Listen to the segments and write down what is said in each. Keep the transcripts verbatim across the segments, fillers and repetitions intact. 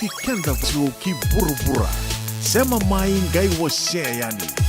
I keda vasiwau ki vuravura. Sema mai qai wasea yani.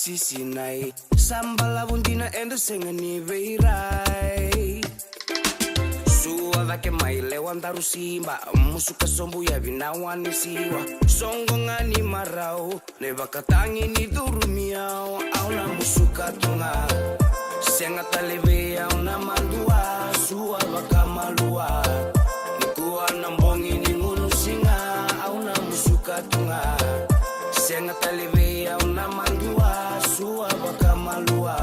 Sisinai. Sa balavu dina eda sega ni veirai. Sua cake mai lewa daru siba, musuka sobu yavi na wa ni siwa. Soqo ga ni marau, na ivakatagi ni curumi au, au na musuka tu ga. Sega tale vei au na madua, sua vakamalua. Nikua na bogi ni gunu siga, au na musuka tu ga. Sega tale vei au na madua, sua vakamalua.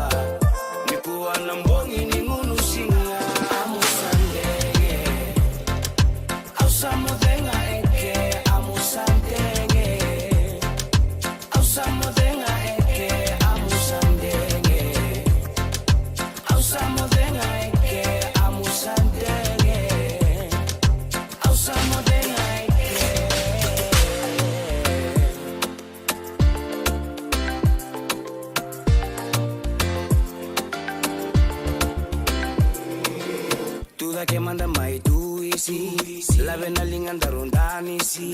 Nikua na bogi ni gunu siga, amu sa dege. Au sa moce ga eke, amu sa dege. Au sa moce ga eke, amu sa dege. Au sa moce ga eke, amu sa dege. Au sa moce ga eke. Tu cake mada mai tu isi, lave na liga daru danisi.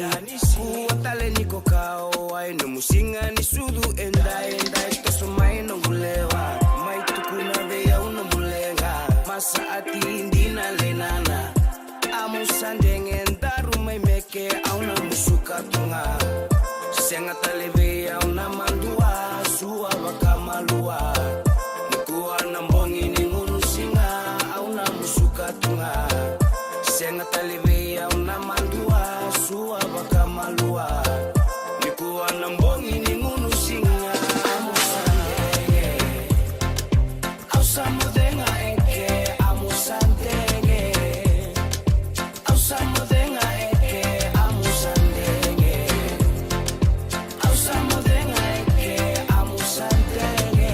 Kua tale ni kokawai, nomu siga ni sucu e dai, e dai, toso mai noqu lewa. Mai tukuna vei au nomu leqa, masa ati dina lenana. Amu sa dege daru mai meke, au na musuka tu ga. Sega tale vei au na madua, sua vakamalua. Nikua na bogi ni gunu siga, au na musuka tu ga. Sega tale vei au na madua, sua vakamalua. Nikua na bogi ni gunu siga, amu sa dege. Au sa moce ga eke, amu sa dege. Au sa moce ga eke, amu sa dege. Au sa moce ga eke, amu sa dege.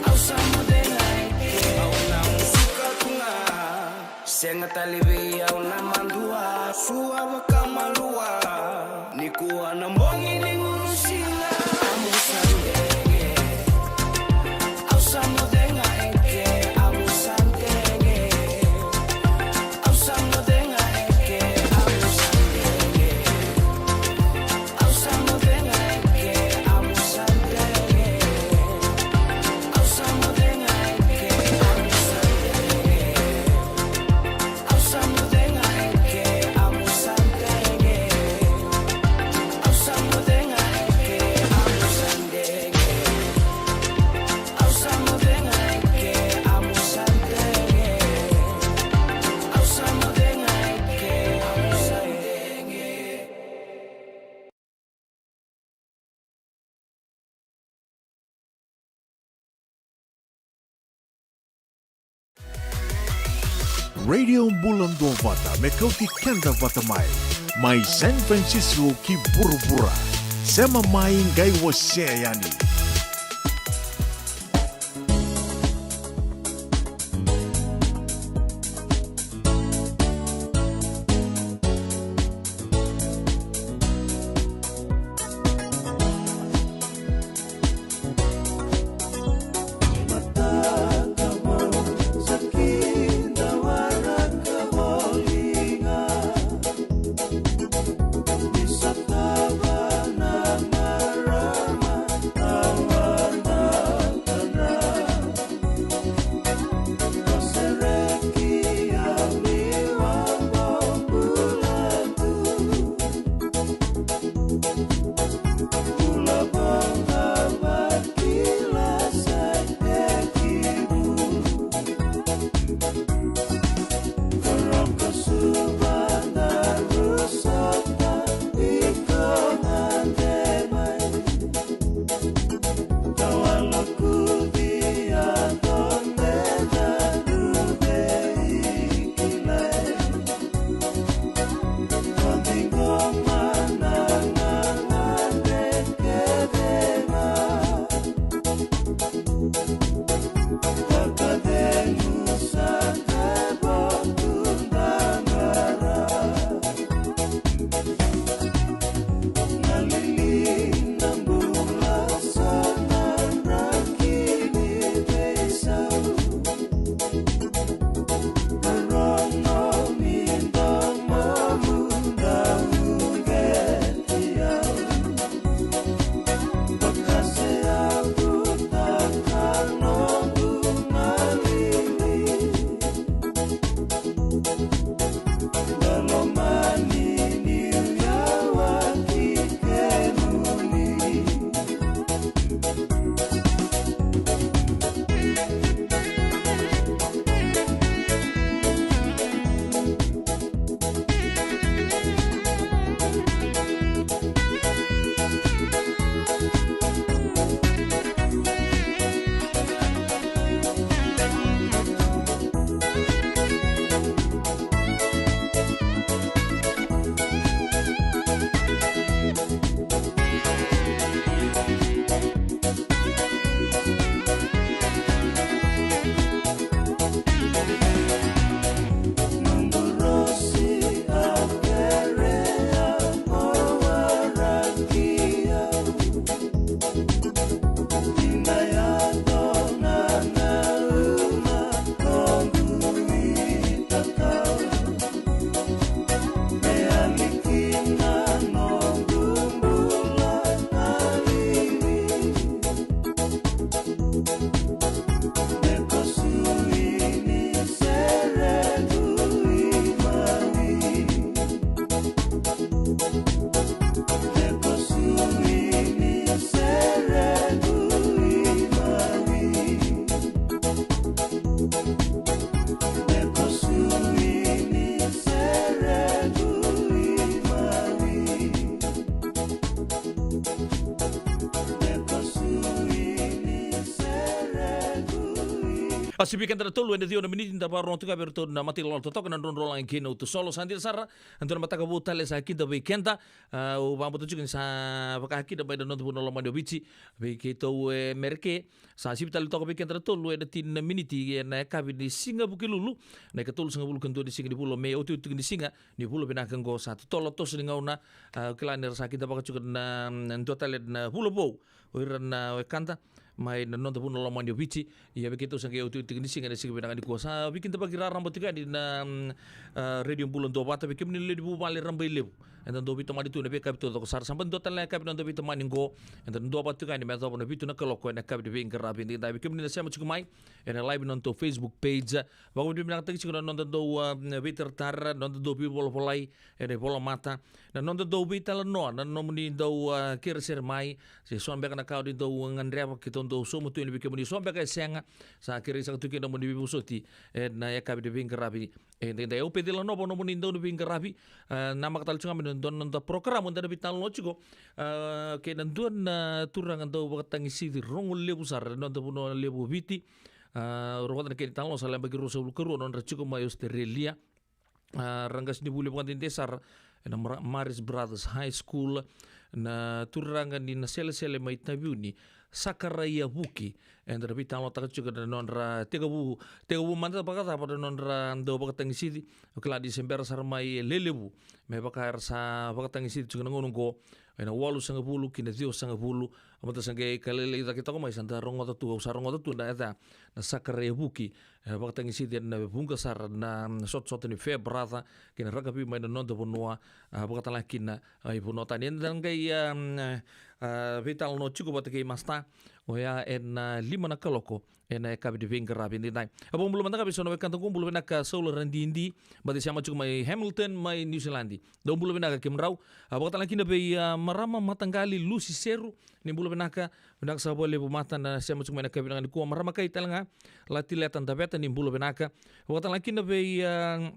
Au sa moce ga eke, au na musuka tu ga. Sega tale vei au na madua, sua vakamalua. Nikua na bogi ni gunu siga, amu sa dege. Au sa moce ga eke, amu sa dege. Au sa moce ga eke, amu sa dege. Au sa moce ga eke, amu sa dege. Au sa moce ga eke, amu sa dege. Au sa moce ga eke, amu sa dege. Au sa moce ga eke, amu sa dege. Au sa moce ga eke, amu sa dege. Au sa moce ga eke, amu sa dege. Radio Bula Duavata, me kauti keda vata mai. Mai San Francisco ki vuravura. Sema mai qai wasea yani. A sivi keda na tolu ena ciwa na miniti da vakarorogo tiko vei iratou na mata ilawalawa totoka na drodrolagi kei na utu solo. Sa dina sara, e dua na mataka vou tale sa kida vei keda. A, au vakabauta tiko ni sa vakakina mai na noda vanua lomani o Viti. Vei keitou e Mereke, sa sivi tale toka vei keda na tolu ena tini na miniti ena yakavi ni siga Vukelulu, na ikatolusagavulu ka dua ni siga ni vula o Me, otioti tiko ni siga ni vula vinaka oqo. Sa totolo toso ni gauna, a, au kila ni ra sa kidavaka tiko na, na dua tale na vula vou o ira na wekada mai na noda vanua lomani o Viti. Ia vei keitou sa qai otioti tiko ni siga ena siga vinaka nikua. Sa veikidavaki raraba tiko yani na, mm, a, Radio Bula Duavata vei kemuni na lewe ni vuvale Rabailevu. Eda dau veitomani tu ena veiyakavi taucoko sara. Sa bau dua tale na yakavi na noda veitomani oqo. Eda duavata tiko yani me yacova na vitu na kaloko ena yakavi ni veiqaravi edaidai. Vei kemuni na sema tiko mai ena live na nodatou Facebook page, vakavinavinakataki tiko na noda dau, a, veitaratara, na noda dau veivolavolai ena ivolamata, na noda dau veitalanoa, na nomuni dau, a, kere sere mai, se so beka na ka o ni dau gadreva keitou dau sauma tu yani vei kemuni, so beka e sega, sa kerei saka tu kina na nomuni veivosoti ena yakavi ni veiqaravi edaidai. Au Peceli Lanova, nomuni dau ni veiqaravi, a, namaka tale tiko ga mai na dua na noda porokaramu eda na veitalanoa tiko, a, kei na dua na turaga dau vakatagisici rogo levu sara ena noda vanua levu o Viti. A, rau vata na kena italanoa sa yabaki ruasagavulu ka rua na nodra tiko mai Australia. A, ra qasenivuli vakadeidei sara ena Mara-, Marist Brothers High School, na turaga ni Naselesele mai Taveuni, Sakaraia Vuki. Eda na veitalanoataka tiko na nodra tekivu, tekivu mada vakacava na nodra dau vakatagisici. O kila ni se bera sara mai e lelevu me vaka era sa vakatagisici tiko na gauna oqo, ena walusagavulu ki na ciwasagavulu. A, mada sa qai ka lailai cake toka mai, sa da rogoca tu, au sa rogoca tu na yaca na Sakaraia Vuki, e, vakatagisici ena vuqa sara na, na sotasota ni Farebrother kei na rakavi mai na noda vanua, a, vakatalega kina, a, i vanua tani. Eda qai, a, a, veitalanoa tiko vata kei Masta, oya ena, a, lima na kaloko ena yakavi ni veiqaravi edaidai. A, vakabula mada ga vei so na wekada qo, bula vinaka Saula Radidi, baci sema tiko mai Hamilton mai New Zealand. Dou bula vinaka kemudrau. A, vakatalega kina vei, a, marama mataqali Lusi Seru, ni bula vinaka, vinaka saka vakalevu mata na sema tiko mai na yakavi vinaka nikua. Marama kai talega, Latileta Daveta, ni bula vinaka. Vakatalega kina vei, a,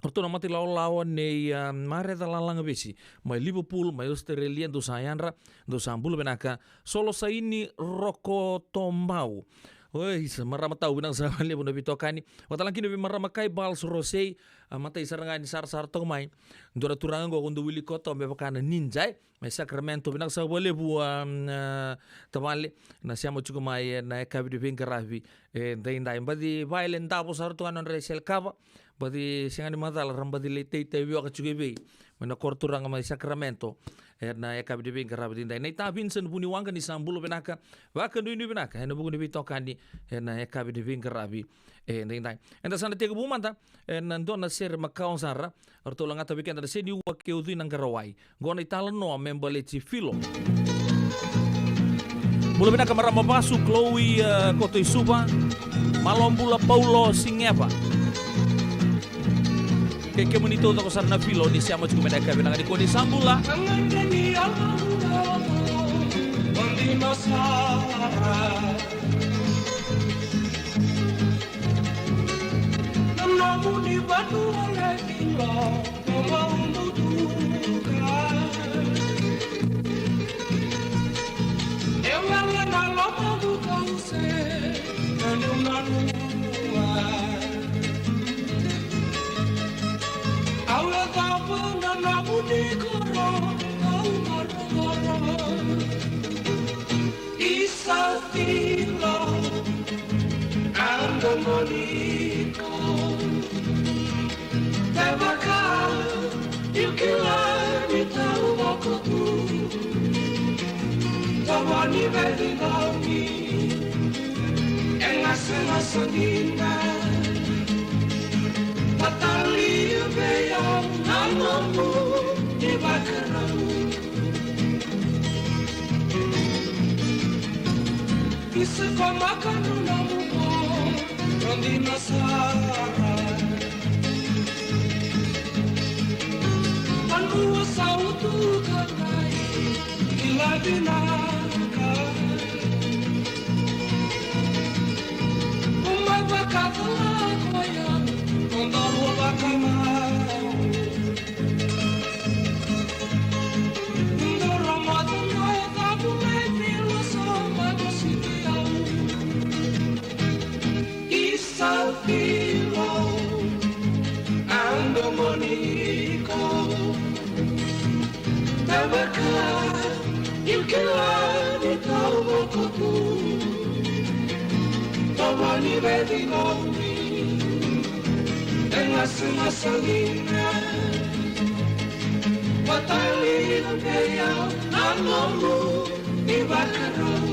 ratou na mata ilawalawa nei, a, Mareca Lalagavesi mai Liverpool, mai Australia, dou sa yadra, dou sa bula vinaka. Solo Saini Rokotobau. Oi, sa marama tau, vinaka saka vakalevu na veitokani. Vakatalega kina vei marama kai Bals Rosei, a, matai sara ga ni sarasara toka mai. Dua na turaga qo ko dou wili koto me vaka na ninja, e. Mai Sacramento, vinaka saka vakalevu, a, a, tavale, na sema tiko mai ena yakavi ni veiqaravi edaidai. Baci vale davo sara tu ga na nodra isele kava. Baci sega ni macala, ra baci lai teitei vioka tiko i vei mai na koro turaga mai Sacramento ena yakavi ni veiqaravi edaidai. Naita Vincent Vuniwaqa, ni sa bula vinaka, vakanuinui vinaka ena vuku ni veitokani ena yakavi ni veiqaravi edaidai. Eda sa na tekivu mada ena dua na sere makawa sara, eratou lagata vei keda na Seniua kei Ucui Naqarawai. Qo na italanoa me baleti Filo. Bula vinaka marama vasu, Chloe, e, Kotoisuva. Malo bula Paulo Sigeva. Kei kemuni taucoko sara na Filo ni sema tiko mai na yakavi vinaka nikua, ni sa bula. Na nomuni vanua e Filo, o mau mutuka. E wele na lomamu kau se, na niu nanuma. Au yacova na nomuni koro, au maroroi. Isa Filo, au na nomuni ko. Kevaka niu kila ni taucoko tu, tovo ni veicinau ni e gasegase dina. Vatalia vei au na nomu ivakarau. Isa ko maka na nomu ko, na dina sara. Vanua sa utuka mai, kila vinaka. Uma vakacala koya, noda rua vakamau. Dou rogoca na yacamu mai Filo, sa matasiki au. iko. Tevaka, io kila ni taucoko tu. Tomo ni veiqaravi e gasagasa dina. Vatalia vei au na nomu ivakarau.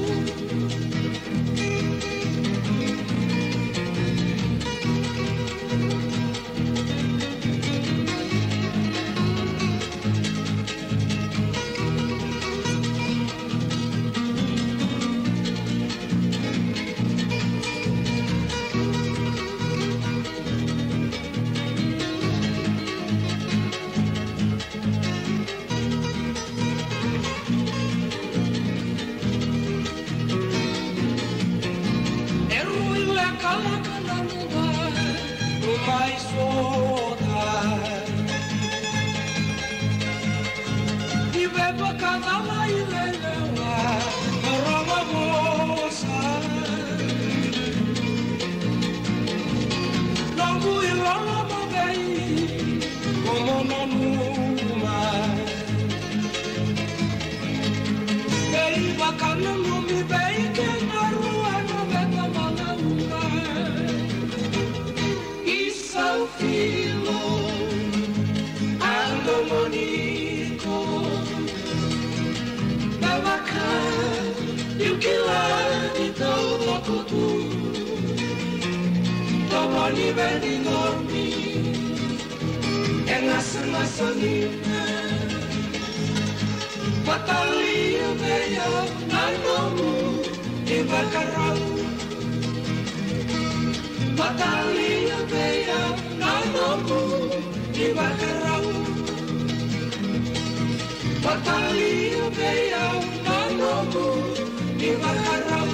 E rui lekaleka na noda mai sota. Ni veivakacalai lelewa na rogo vosa. Noqu iloloma vei koya mo nanuma. Veivakananumi vei kedaru ena veitamalauga. Isau Filo, a domo ni iko. Tevaka, io kila ni taucoko tu. Tomo ni veiqaravi e gasagasa dina. Vatalia vei au na nomu ivakarau. Vatalia vei au na nomu ivakarau. Vatalia vei au na nomu ivakarau.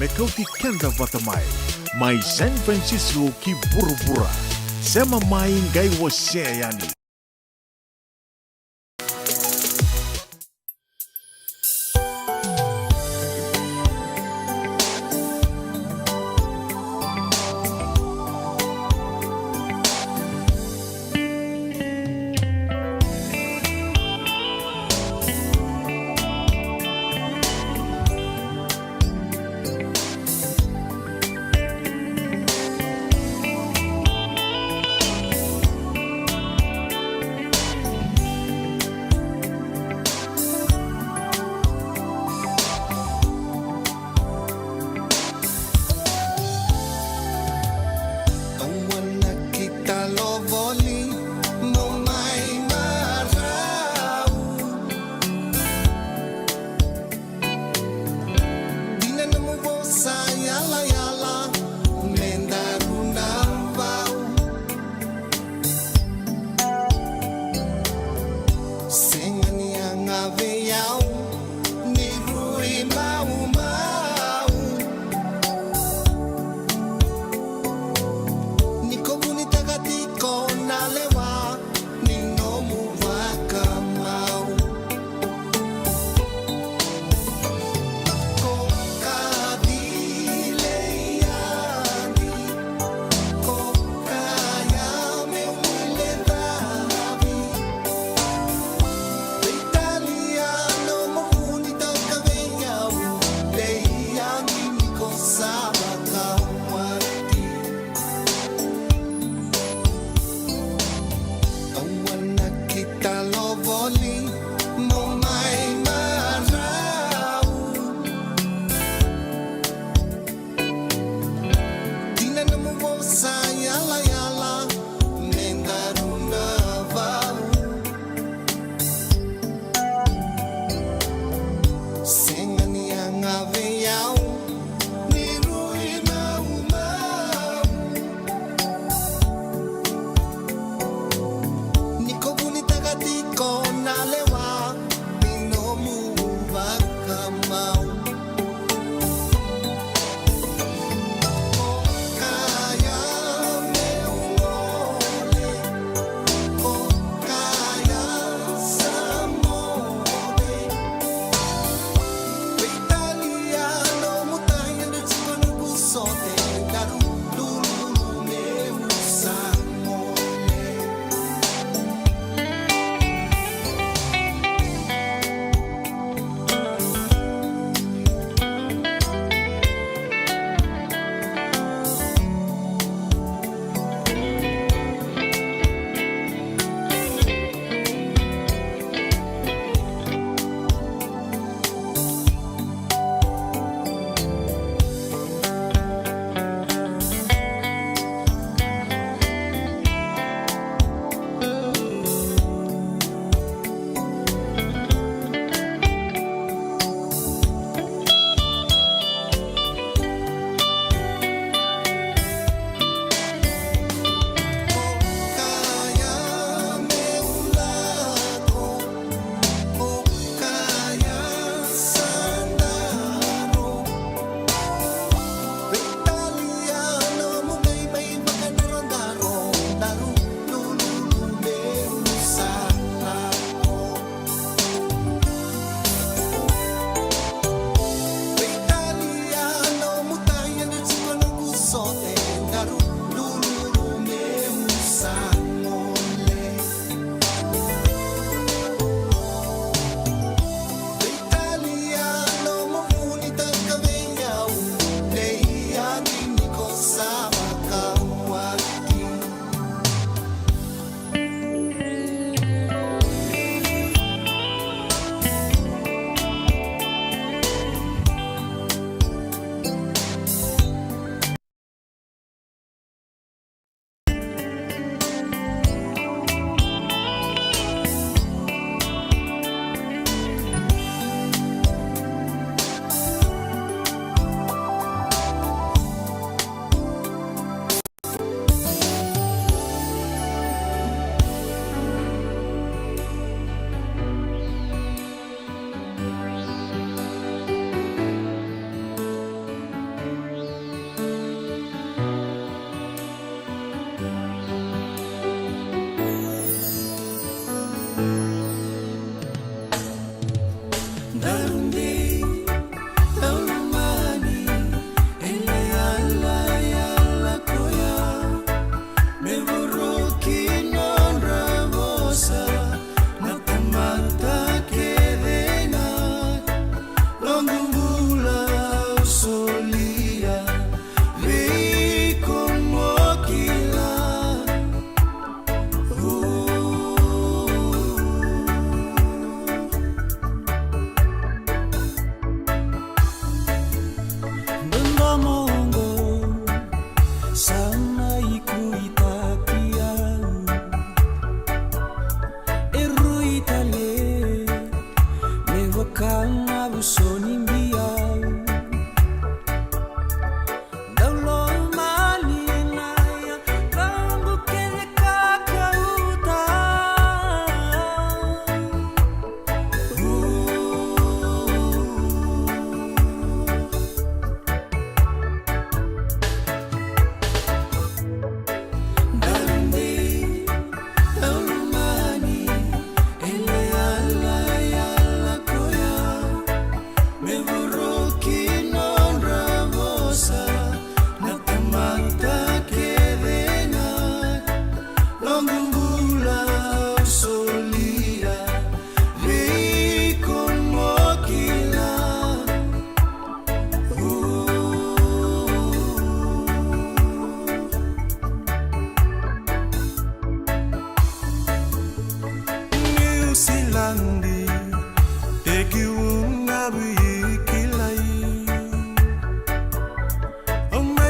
me kauti keda vata mai. Mai San Francisco ki vuravura. Sema mai qai wasea yani.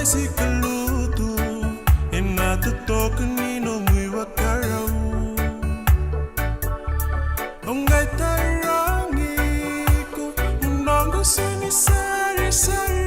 Sikalutu ena totoka ni nomu ivakarau. O qai tarogi iko na noqu sega ni sarisari.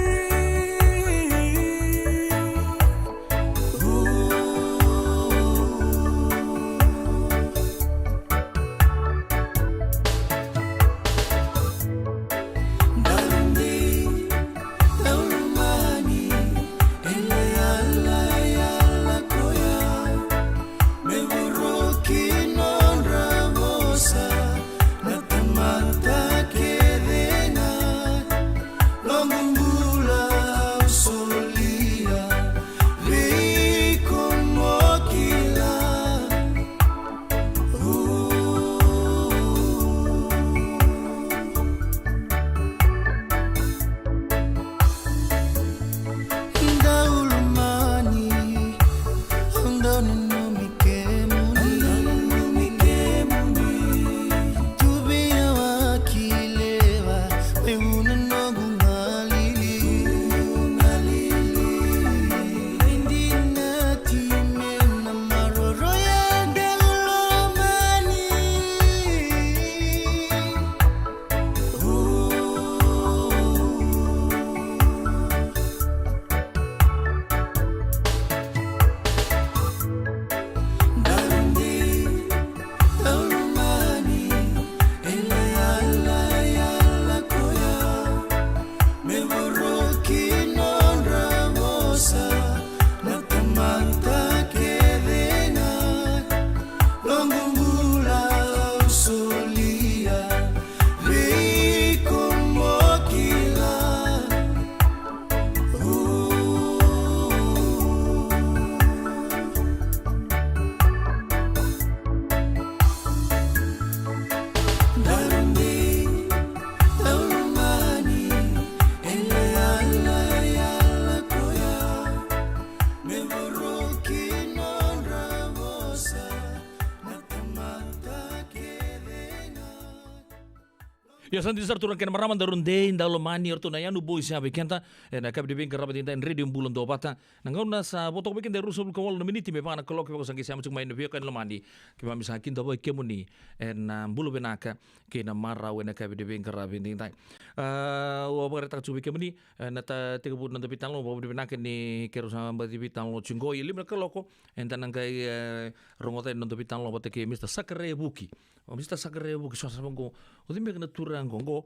Ia sa dina sara turaga kei na marama, daru dei, da lomani, eratou na Yanu Boys ya vei keda ena yakavi ni veiqaravi edaidai ena Radio Bula Duavata. Na gauna sa vo toka vei keda e ruasagavulu ka walu na miniti me va na kaloko, kevaka o sa qai sema tiko mai na veiwekani lomani, keimami sa kidavaki kemuni ena bula vinaka kei na marau ena yakavi ni veiqaravi edaidai. A, au vakaraitaka tiko vei kemuni ena ta, tekivu na noda veitalanoa, vakavinavinaka ni keirau sa baci veitalanoa tiko qo. Ia lima na kaloko eda na qai, e, rogoca na noda veitalanoa vata kei Mr Sakarevuki. O Mr Sakarevuki, so sa vaqo, o cei beka na turaga qo? Qo,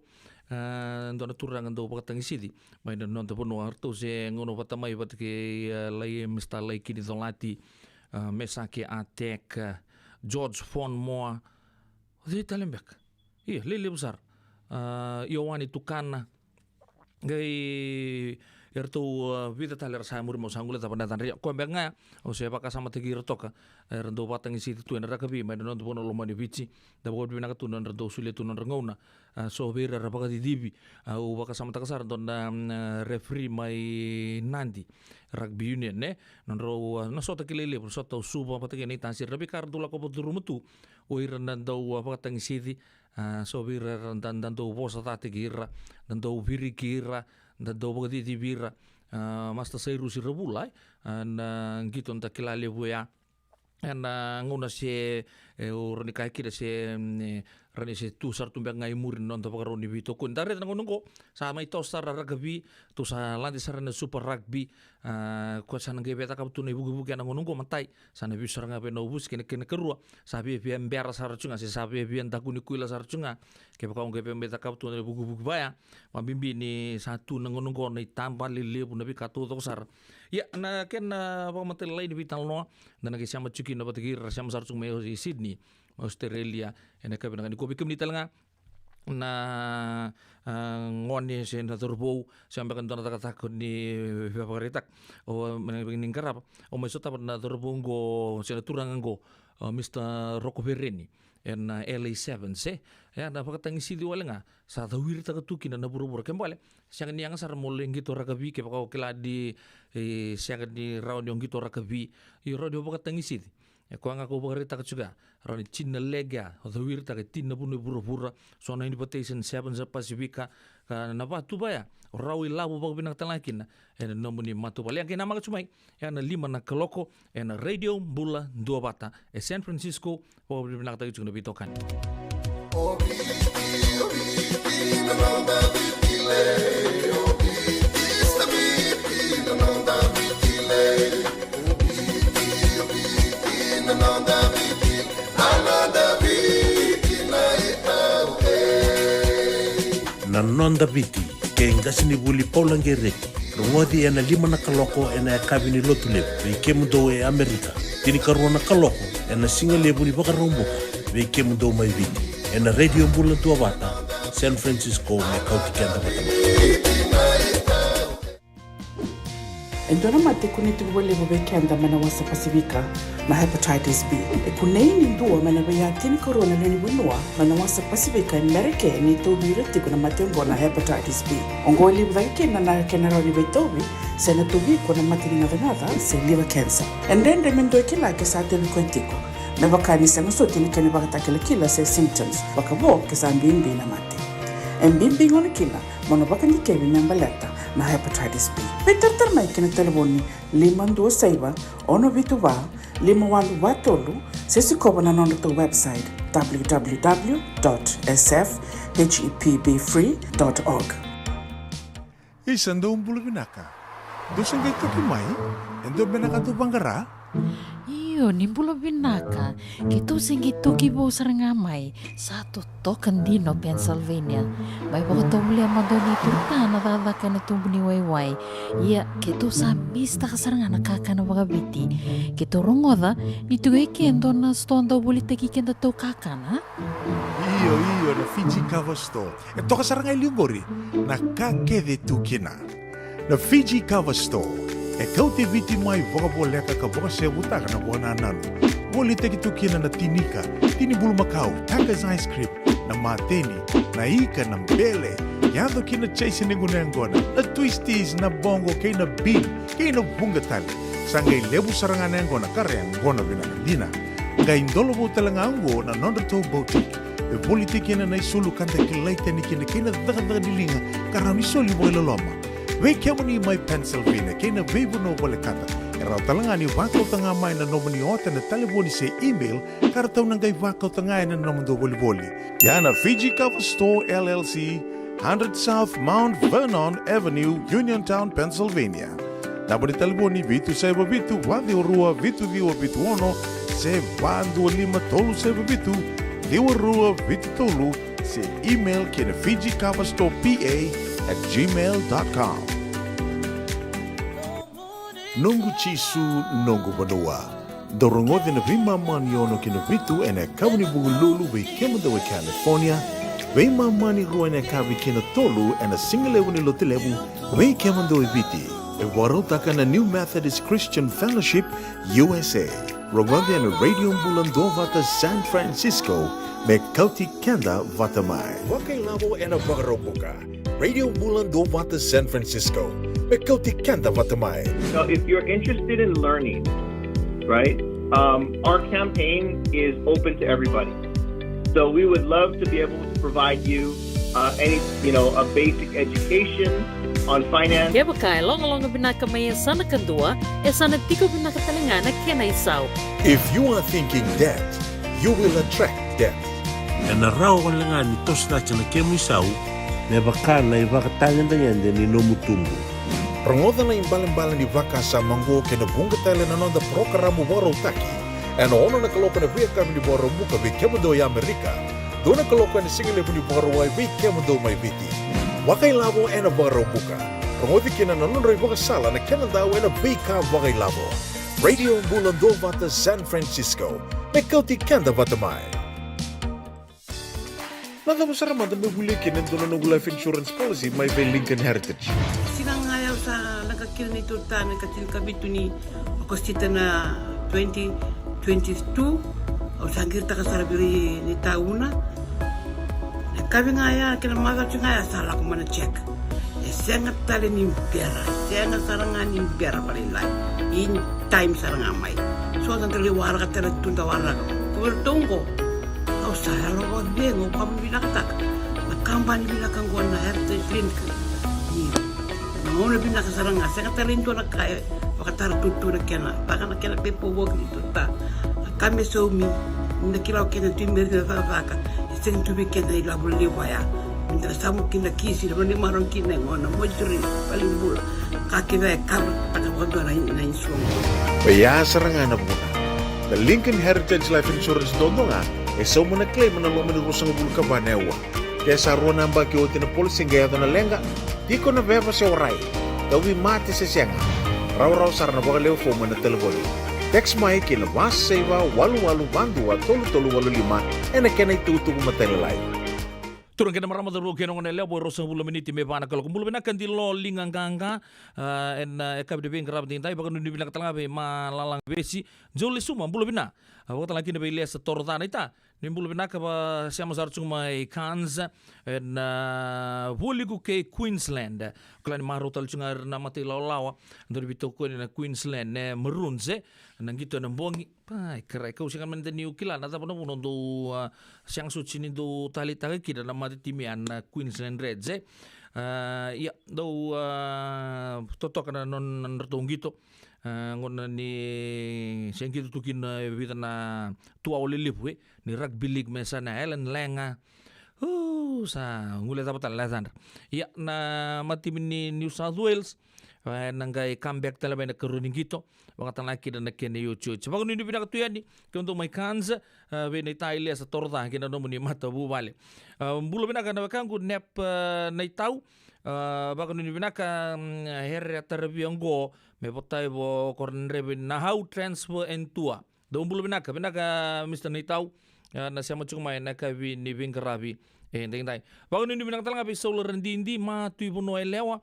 a, dua na turaga dau vakatagisici mai na noda vanua, eratou se gauna vata mai vata kei, a, Lai, Mr Laikini Colati, a, Mesake Atek, a, George Fonmore. O cei tale beka? Ia, lelevu sara. A, Ioane Tukana. Qai eratou, a, vica tale era sa muri, meu sa guilecava na yacadra. Ia, koya beka ga, au se vakasamataki ira toka, era dau vakatagisici tu ena rakavi mai na noda vanua lomani Viti. Da vakavinavinaka tu na nodra dau solia tu na nodra gauna. A, so vei ira era vakacicivi, a, au vakasamataka sara dua na, mm, referee mai Nadi Rugby Union, ne? Nodrau, a, na sota kilai levu, na sota o Suva vata kei Naitasi, era veika era dau lako vata curuma tu o ira na dau, a, vakatagisici. A, so vei ira era da, da dau vosa cataki ira, da dau viriki ira, da dau vakacicivi ira. A, Master Sairusi Ravula, e, a, na qito da kila levu oya. Ena gauna se, e, au rawa ni kaya kina se, mm, e, rawa ni se tu sara tu beka ga i muri na noda vakarau ni veitokoni. Da raica na gauna qo sa mai toso sara rakavi, tou sa lade sara na Super Rugby. A, koya sa na qai via cakava tu na ivukivuki ena gauna qo, matai, sa na vesu sara ga vei Navusi kei na, kei na Karua. Sa via, via bera sara tu ga, se sa via, via daku ni kuila sara tu ga. Kevaka o qai via mai cakava tu na ivukivuki vaya, vakabibi ni sa tu na gauna qo na itaba lelevu, na veika taucoko sara. Ia, na kena vakamatailalai ni veitalanoa, da na qai sema tiko kina vata kei ira era sema sara tu mai Sydney, Australia, ena yakavi vinaka nikua. Vei kemuni tale ga na, a, gone se na cauravou, se beka dua na cakacaka ni vakaraitaka o, ni qarava, o mai sotava na cauravou qo se na turaga qo, o Mr Roko Vereni, ena, a, L A Sevens, e. Ia, na vakatagisici wale ga sa cauiritaka tu kina na vuravura. Ke bale, sega ni yaga sara mo lai qito rakavi, kevaka o kila ni, e, sega ni rawa ni o qito rakavi, io, rawa ni o vakatagisici. E koya ga kau vakaraitaka tiko ya, rawa ni tini na leqa, o cawiritaka e tini na vanua e vuravura, so na invitation, sevens of Pasifika, ka na vatuva ya, o rawa ilavo vakavinaka tale ga kina, ena nomuni matavuvale. Ia qai namaka tu mai, ena lima na kaloko, ena Radio Bula Duavata, e San Francisco, vakavinavinakataki tiko na veitokani. Na Noda Viti, kei qasenivuli Paula Qereti. Rogoci ena lima na kaloko ena yakavi ni Lotulevu vei kemudou e Amerika. Tinikarua na kaloko ena sigalevu ni Vakaraubuka vei kemudou mai Viti, ena Radio Bula Duavata, San Francisco, me kauti keda vata mai. E dua na mate e kunei tiko vakalevu vei keda mai na wasa Pasifika, na hepatitis B. E kunei ni dua mai na veiyaya tinikarua na lewe ni vanua mai na wasa Pasifika e Merika ni tauvi ira tiko na mate oqo na hepatitis B. Oqo e levu cake kina na kena rawa ni veitauvi se na tauvi iko na mate ni gacagaca se liver cancer. E dredre me dua e kila ke sa tauvi koya tiko, me vaka ni sega soti na kena ivakatakilakila se symptoms, vakavo ke sa bibi na mate. E bibi gona kina mo na vakadikevi me baleta na hepatitis B. Veitaratara mai ki na talevoni lima dua saiva, ono vitu va, lima walu va tolu, se sikova na nodratou website, w w w dot s f h e p b free dot org. Isa, dou bula vinaka. Dou se qai toki mai? E dua beka na ka dou vaqara? Io, ni bula vinaka. Keitou se qai toki vou sara ga mai. Sa totoka dina o Pennsylvania. Mai vakatovolea mada o Nei Turutana cakacaka ena tubu ni waiwai. Ia, keitou sa misitaka sara ga na kakana vakaviti. Keitou rogoca ni tiko e ke e dua na sitoa dau volitaki kedatou kakana. Io, io, na Fiji Cover Store. E toka sara ga e liu qori na ka kece e tu kina. Na Fiji Cover Store e kauti Viti mai vakavoleka ka vakasevutaka na vakanananu. Volitaki tu kina na tini ika, tini bulumakau, Taka's ice cream, na mateni, na ika, na bele, yaco ki na chase ni gunu yaqona, na twisties, na boqo kei na bean, kei na vuqa tale. Sa qai levu sara ga na yaqona ka ra yaqona vinaka dina. Qai dolovou tale ga oqo na nodratou boutique. E volitaki kina na isulu ka da kilai tani kina kei na cakacaka ni liga ka rawa ni soli vakailoloma. Vei kemuni mai Pennsylvania kei na veivanua volekata, e rawa tale ga ni vakauta ga mai na nomuni ota ena talevoni se email ka ratou na qai vakauta ga ena nomudou volivoli. Ia na Fiji Cover Store L L C, hundred South Mount Vernon Avenue, Uniontown, Pennsylvania. Naba ni talevoni vitu saiva vitu, va ciwa rua, vitu ciwa vitu ono, se va dua lima tolu saiva vitu, ciwa rua vitu tolu, se email ki na Fiji Cover Store P A at gmail dot com. Noqu Jisu, noqu vanua. Dou rogoci na veimama ni ono ki na vitu ena yakavi ni Vukelulu vei kemudou e California, veimama ni rua ena yakavi ki na tolu ena sigalevu ni Lotulevu vei kemudou e Viti. E vakarautaka na New Methodist Christian Fellowship U S A. Rogoci ena Radio Bula Duavata San Francisco, me kauti keda vata mai. Vakailavo ena Vakaraubuka. Radio Bula Duavata San Francisco, me kauti keda vata mai. Now, if you're interested in learning, right, um, our campaign is open to everybody. So we would love to be able to provide you, uh, any, you know, a basic education on finance. Kevaka e logaloga vinaka mai e sa na kadua, e sa na tiko vinaka tale ga na kena isau. If you are thinking debt, you will attract debt. Ena rawa wale ga ni toso cake na kemu isau me vaka na ivakatagedegede ni nomu tubu. Rogoca na ibalebale ni vakasama oqo kei na vuqa tale na noda parokaramu vakarautaki ena ono na kaloko ena veiyakavi ni Vakaraubuka vei kemudou e Amerika, dua na kaloko ena sigalevu ni Vakarauwai vei kemudou mai Viti. Vakailavo ena Vakaraubuka. Rogoci kina na nodra ivakasala na kenadau ena veika vakailavo. Radio Bula Duavata San Francisco, me kauti keda vata mai. Na cava sara mada me volia kina e dua na noqu life insurance policy mai vei Lincoln Heritage? Siga ga ya au sa lako kina ni Turutana, ika tinikavitu ni Okosita na twenty twenty-two. Au sa qiritaka sara vei ira ni tauna. Na yakavi ga ya kei na macawa ga ya sa lako mai na check. E sega tale ni bera, e sega sara ga ni bera vakalailai. in time sara ga mai. So da dau lai waraka tale tu da waraka. Ko vei ratou oqo. Au sa yalo vakavega, au vakavinavinakataka na kabani vinaka oqo na Heritage Clinic. Ni na gauna vinaka sara ga, sega tale e dua na ka e vakatara tutu na kena, vaka na kena pepa voki ni tuta. Na ka me saumi, ni na kila o kena tu i meri na cakacaka, e sega tu vei kena ilavo levu ya. Ni da samu kina kisi, na vani maro kina e gona, moituri, palibula. Ka kece e kara, taka vakadua na, na insurance. Oya sara ga na vuna. Na Lincoln Heritage Life Insurance dodonu ga, e sauma na claim na loma ni ruasagavulu ka va na aua. Ke sa rua na yabaki oti na policy qai yaco na leqa, tiko na veva se warai, tauvimate se sega. Rawarawa sara na vakalewe fomu ena talevoni. Text mai ki na va saiva walu walu va dua tolu tolu walu lima ena kena itukutuku matailalai. Turaga kei na marama, cauravou kei na goneyalewa, vo e ruasagavulu na miniti me va na kaloko. Bula vinaka Dilo Liga Qaqa, ah, ena, ah, yakavi ni veiqaravi edaidai, vakanuinui vinaka tale ga vei Malalaga Vesi, Joe Lesuma, bula vina. Ah, vakatale ga kina vei Lesa Toroca, naita. Ni bula vinaka, vakasema sara tiko mai Cairns, ena, ah, vualiku kei Queensland. Kila ni marau tale tiko ga ira na mata ilawalawa, dau ni veitokoni na Queensland, e, Maroons, e, na qito ena bogi. Pai, kerea, kau sega mada niu kila na cava na vuna dau, ah, sega soti ni dau taleitaka kina na mata timi ya na Queensland Reds, e. Ah, ia, dau, ah, totoka na, na, na nodratou qito. Ah, gauna ni se qito tu kina e vica na tuwawa lelevu, e, ni rugby league me sa na Allan Langer. Uh, sa gule cava tale na yacadra. Ia, na mata timi ni New South Wales, e, na qai comeback tale mai na karua ni qito. Vakatale ga kina na kena iotioti. Vakanuinui vinaka tu yani, kemudou mai Cairns, ah, vei naita Lesa Toroca kei na nomuni matavuvale. Ah, bula vinaka na wekaqu Nep, ah, Naitau. Ah, vakanuinui vinaka, mm, Here Taravia oqo, me votai vo Koronadrevi na Hau Transfer and Tour. Dou bula vinaka, vinaka Mister Naitau, ah, na sema tiko mai na yakavi ni veiqaravi edaidai. Vakanuinui vinaka tale ga vei Saula Radidi, Matuivanua Yalewa.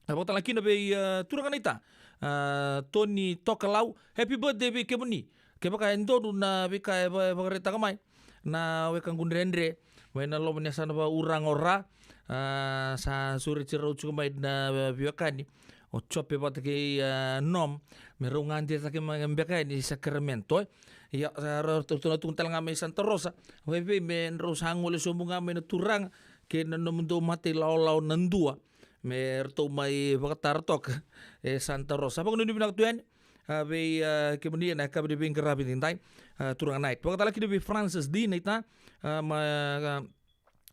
Ah, vakatale ga kina vei, ah, turaga naita, ah, Toni Tokalau, happy birthday vei kemuni. Kevaka e donu na veika e va-, e vakaraitaka mai na wekaqu Dredre mai na loma ni yasana vaka Uraga o Ra, ah, sa sureti rau tiko mai na veiwekani o Jope vata kei, ah, Nom, me rau gade cake mai beka yani Sacramento, e. Ia, sa ra-, ratou na tukuna tale ga mai Santa Rosa, vei, vei me drau sa gole sobu ga mai na turaga kei na nomudou mata ilawalawa na dua, me ratou mai vakatara toka e Santa Rosa. Vakanuinui vinaka tu yani, ah, vei, ah, kemuni ena yakavi ni veiqaravi edaidai, ah, turaga Knight. Vakatale ga kina vei Francis D, naita, ah, ma, ah,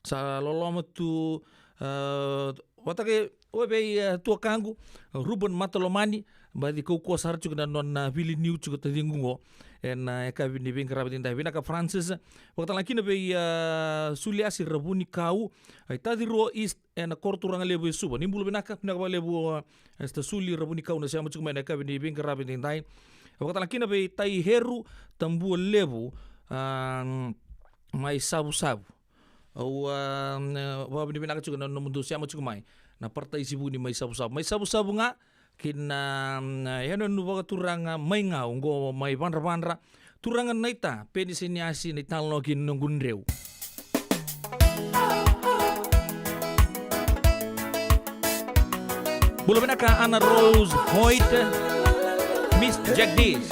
sa loloma tu, ah, vata kei, o, vei, ah, tuakaqu Ruben Matalomani, baci kaukauwa sara tiko na nona, ah, vili niu tiko taciqu oqo ena, ah, yakavi ni veiqaravi edaidai. Vinaka Francis. Vakatale ga kina vei, ah, Suliasi Ravunikau, ah, i Tacirua East, ena koro turaga levu e Suva. Ni bula vinaka, vinaka vakalevu, ah, Mister Suli Ravunikau na sema tiko mai na yakavi ni veiqaravi edaidai. Vakatale ga kina vei Tai Heru Tabualevu, ah, mai Savusavu. Au, ah, vakavinavinaka tiko na nomudou sema tiko mai na Parataisi Vuni mai Savusavu. Mai Savusavu ga, kina, mm, yanuyanu vakaturaga mai Gau, oqo mai Vadravadra. Turaga naita, Peni Seniasi, na italanoa kei na noqu dreu. Bula vinaka Ana Rose Hoyt, Miss Jagdish.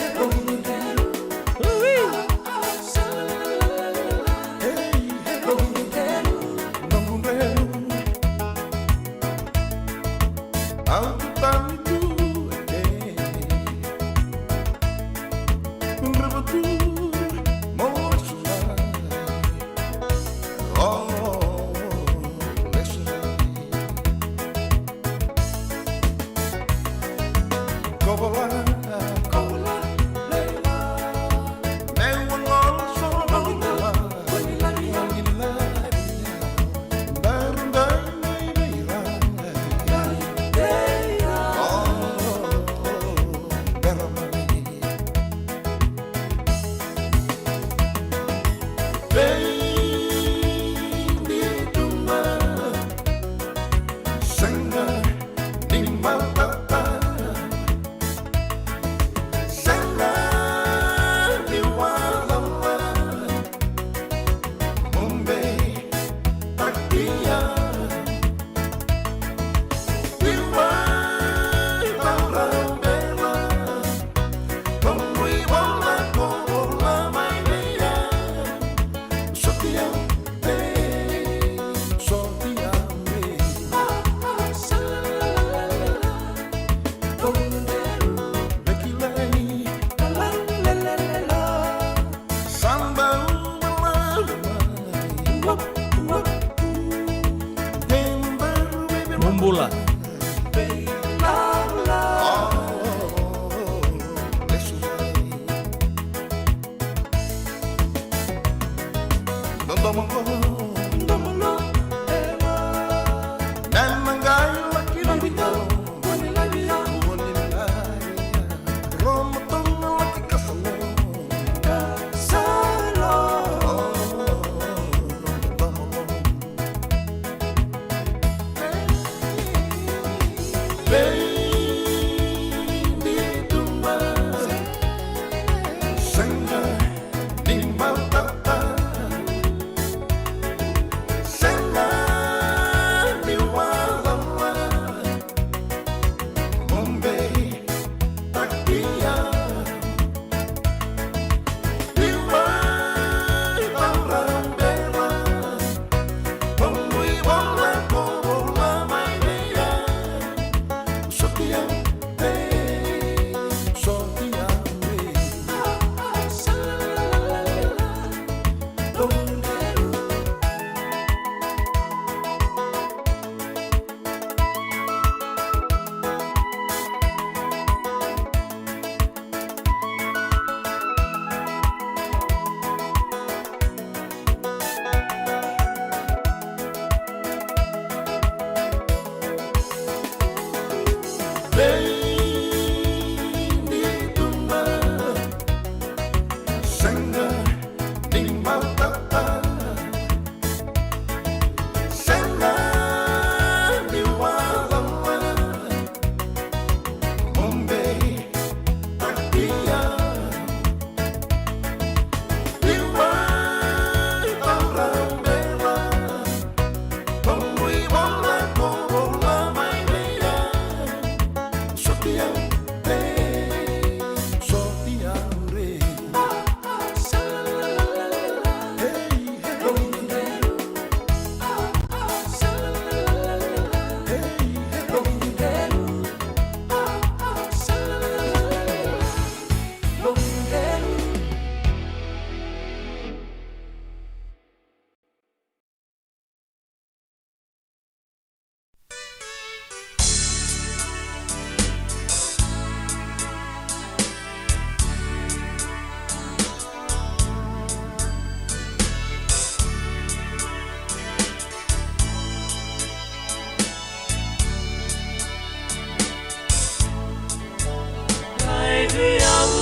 Vei au,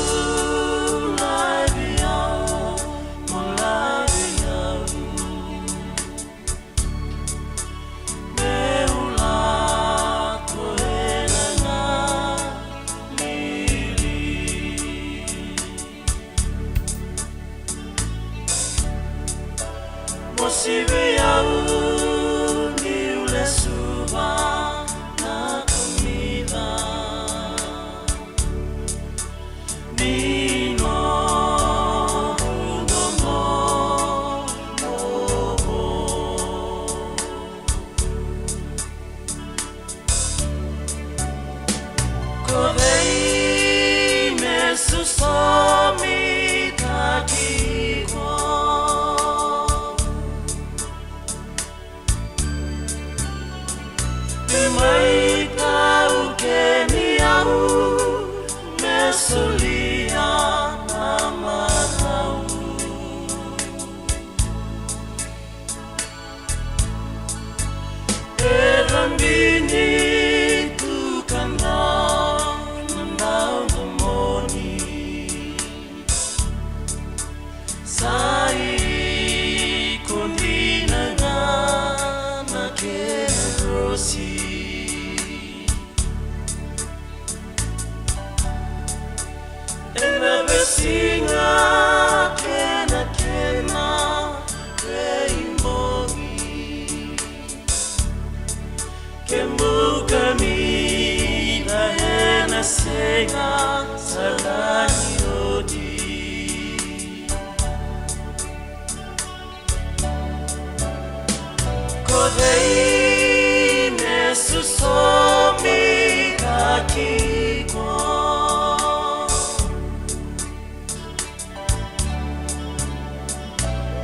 lai vei au, mo lai vei au. Meu lako ena galili. Mo sivi au niu lesuva na kamica. Ni noqu domo. Ko cei me susomi ka kiko? Me mai taukeni au, me solia na marau. E cabini tu ka dau na dau domoni. Sa iko dina ga na kena rosi. Ena veisiga kena kena veibogi. Kemu kamica ena sega sara ni oti. Ko cei me susomi ka kiko?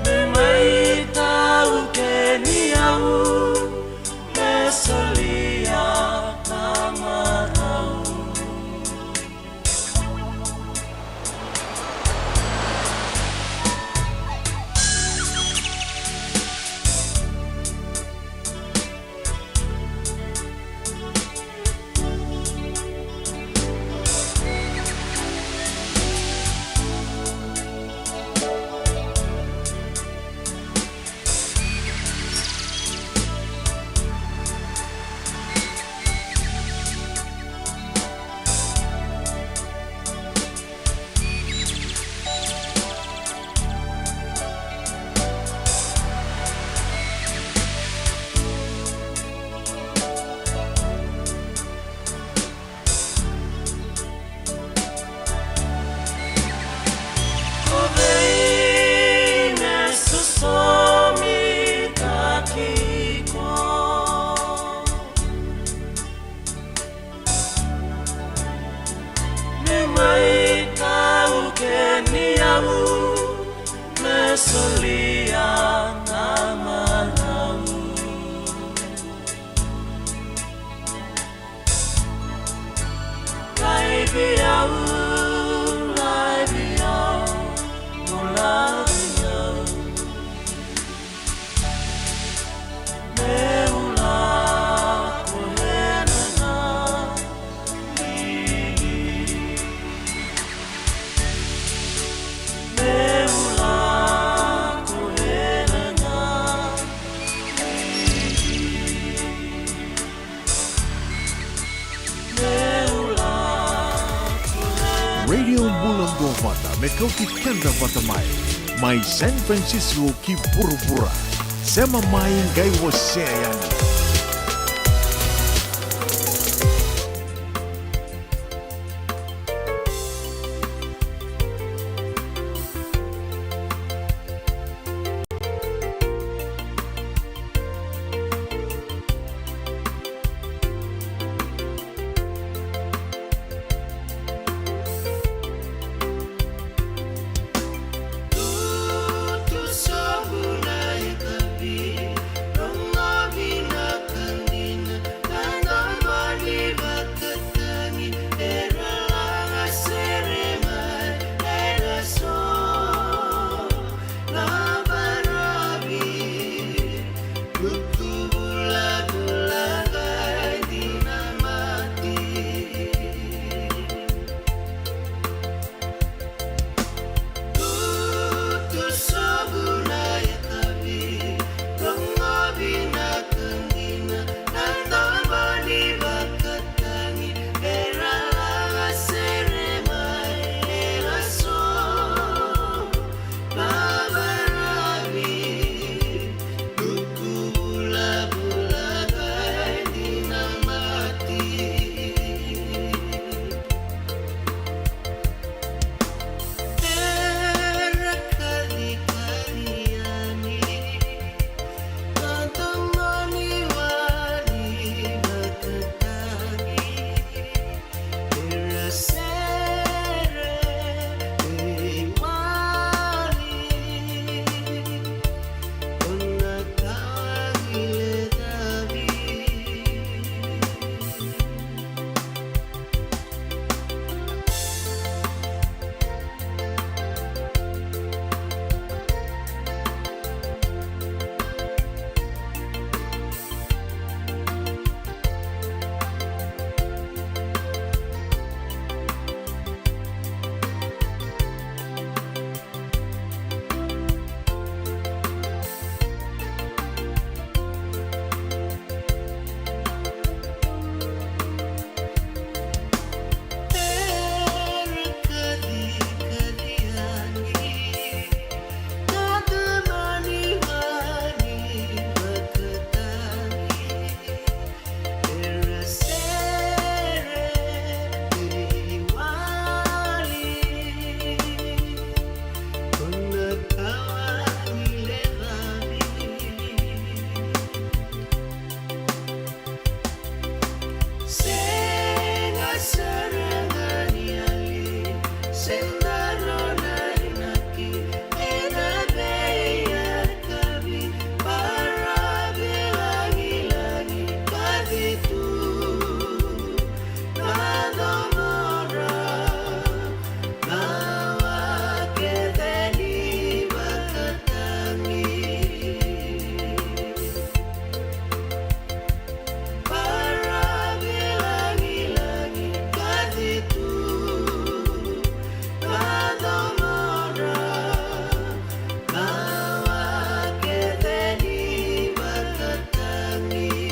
Me mai taukeni au, me solia na marau. Ko cei me sosomitaki iko? Me mai taukeni au, me solia na marau. Laivi au, laivi au, mo laivi au. Meu lako ena galili. Meu lako ena galili. Radio Bula Duavata, me kauti keda vata mai. Mai San Francisco ki vuravura. Sema mai qai wasea yani.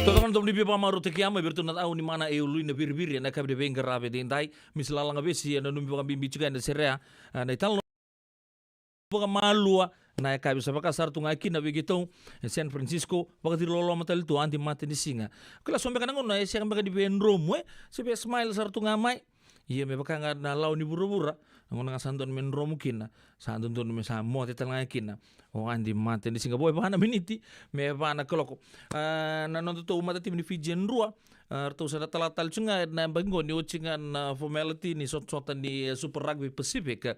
Vaka na domo ni via vakamarautaki mai vei iratou na au ni mana e ului na viriviri ena yakavi ni veiqaravi edaidai. Misi Lalaga Vesi e nanumi vakabibi tiko ena serea, a, na italanoa vakamalua na yakavi. Sa vaka sara tu ga kina vei keitou e San Francisco, vakaciriloloma tale tu Adi Matanisiga. Kila so beka na gauna e sega beka ni via dromu, e se via smile sara tu ga mai. Ia me vaka ga na lawa ni vuravura, na gauna ga sa dodonu me dromu kina, sa dodonu me sa moce tale ga kina o Adi Matanisiga. Vo e va na miniti me va na kaloko. A, na nodatou matatimi ni Fiji e Drua, a, ratou sa na tala tale tu ga ena yabaki qo ni oti ga na formality ni sotasota ni, e, Super Rugby Pacific. E,